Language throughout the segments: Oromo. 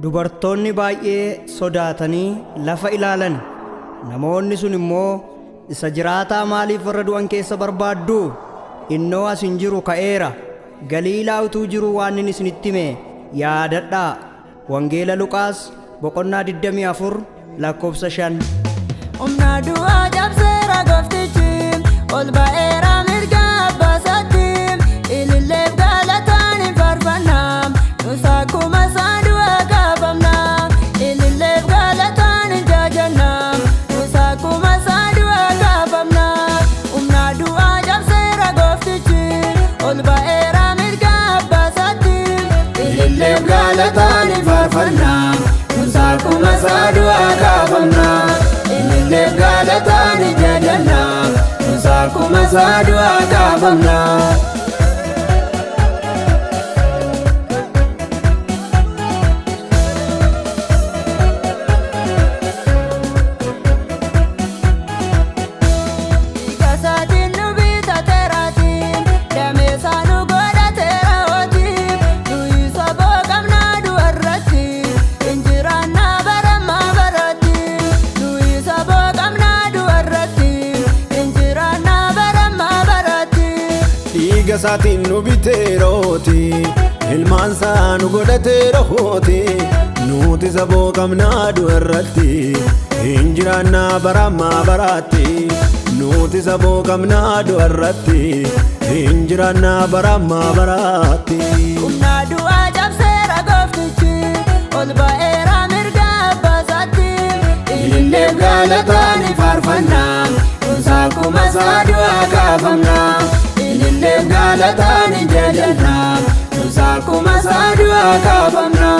Dubartoonni baay'ee sodaatanii lafa ilaalan. Namoonni sun immoo, isa jiraataa maaliif warra du'an keessa barbaaddu? Innoo as hin jiru, ka'eera. Galiilaa utuu jiru waan inni isinitti hime yaadadhaa. Wangeela Luqaas boqonnaa 24 lakkoofsa 5. Humna du'aa cabseera gooftichi, ol ba'eera mirga abbaasaatti. Ililleef galataan hin faarfannaa, nus akkuma isaa du'aa kaafamna. Ililleef galataan hin jaajannaa, nus akkuma isaa du'aa kaafamna. Humna du'aa cabseera gooftichi, ol ba'eera mirga abbaasaatti. Ililleef galataan hin faarfannaa, nus akkuma isaa du'aa kaafamna. Ililleef galataan hin jaajannaa, nus akkuma isaa du'aa kaafamna. Dhiiga isaatiin nu bitateeraati, damee isaa nu godhateera hooti. Nuyi saboo qabnaa du'arratti, injiraannaa barammaa baratti. Nuyi saboo qabnaa du'arratti, injiraannaa barammaa baratti. Dhiiga isaatiin nu biteerooti, ilmaan isaa nu godhateerooti. Nuti saboo qabnaa du'arratti, hin jiraannaa barammaa baraatti. Nuti saboo qabnaa du'arratti, hin jiraannaa barammaa baraatti. Humna du'aa cabseera gooftichi, ol ba'eera mirga abbaasaatti. Ililleef galataan hin faarfannaa, nus akkuma isaa du'aa kaafamna. Ililleef galataan hin jajannaa, nus akkuma isaa du'aa kaafamna.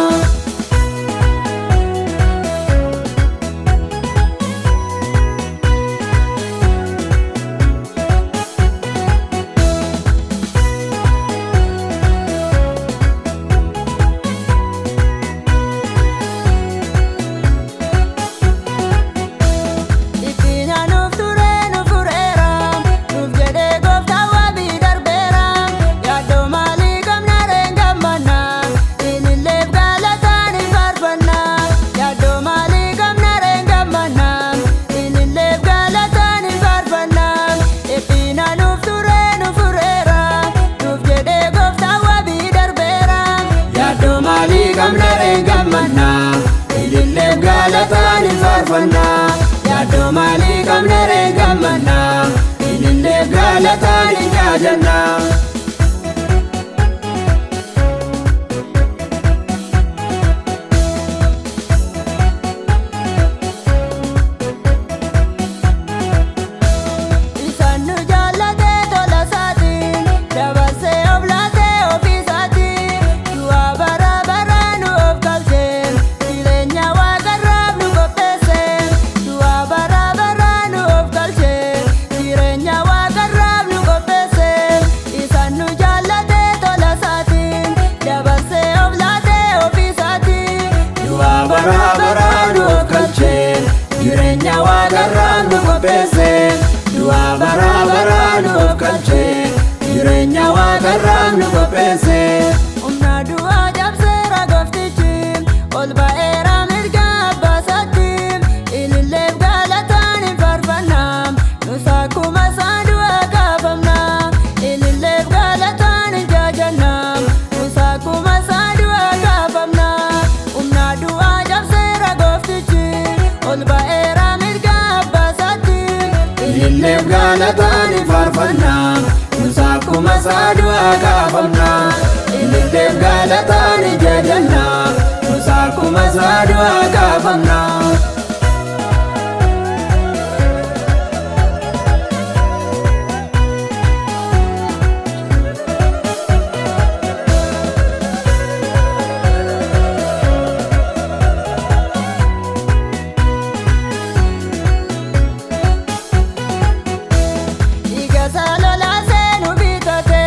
Dhiphina nuuf ture nu fureera, nuuf jedhee gooftaan wabii darbeera. Yaaddoo maalii qabna reen gammanna, ililleef galataan hin faarfanna. Yaaddoo maalii qabna reen gammanna, ililleef galataan hin faarfanna. Dhiphina nuuf ture nu fureera, nuuf jedhee gooftaan wabii darbeera. Yaaddoo maalii qabna reen gammanna, ililleef galataan hin faarfanna. Yaaddoo maalii qabna reen gammanna, ililleef galataan hin jaajanna. Isaan nu jaallatee tola isaatiin, dabarsee of laatee ofii isaatiin, du'a bara bara nu of galchee, jireenya waaqarraaf nu qopheesse. Du'a bara bara nu of galchee, jireenya waaqarraaf nu qopheesse. Isaan nu jaallatee tola isaatiin, dabarsee of laatee ofii isaatiin, Du'a bara bara nu of galchee, jireenya waaqarraaf nu qopheesse. Du'a bara bara nu of galchee, jireenya waaqarraaf nu qopheesse. Humna du'aa cabseera gooftichi, ol ba'eera mirga abbaasaatti. Ililleef galataan hin faarfannaa, nus akkuma isaa du'aa kaafamna. Ililleef galataan hin jaajannaa, nus akkuma isaa du'aa kaafamna. Humna du'aa cabseera gooftichi, ol ba'eera mirga abbaasaatti. Ililleef galataan hin faarfannaa, nus akkuma isaa du'aa kaafamna. Ililleef galataan hin jajannaa, nus akkuma isaa du'aa kaafamna. Dhiiga isaa lolaasee nu bitate,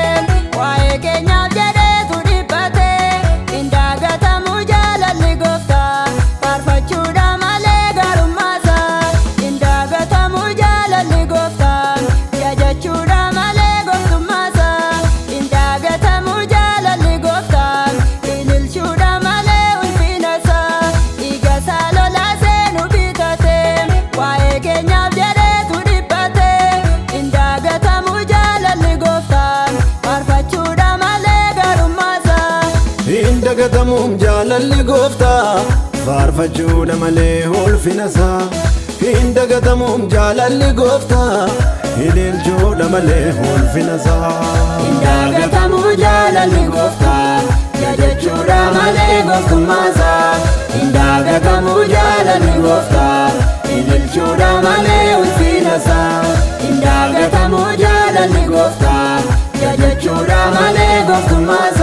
waa'ee keenyaaf jedheetu dhiphate. Hin daagatamu jaalalli gooftaa, faarfachuudha malee. Faarfachuudha malee ulfina isaa, hin dagatamuum jaalalli gooftaa, ililchuudha malee ulfina isaa. Hin dagatamu jaalalli gooftaa, jajachuudha malee gooftummaasaa. Hin dagatamu jaalalli gooftaa, ililchuudha malee ulfinasaa. Hin dagatamu jaalalli gooftaa, jajachuudha malee gooftummaasaa.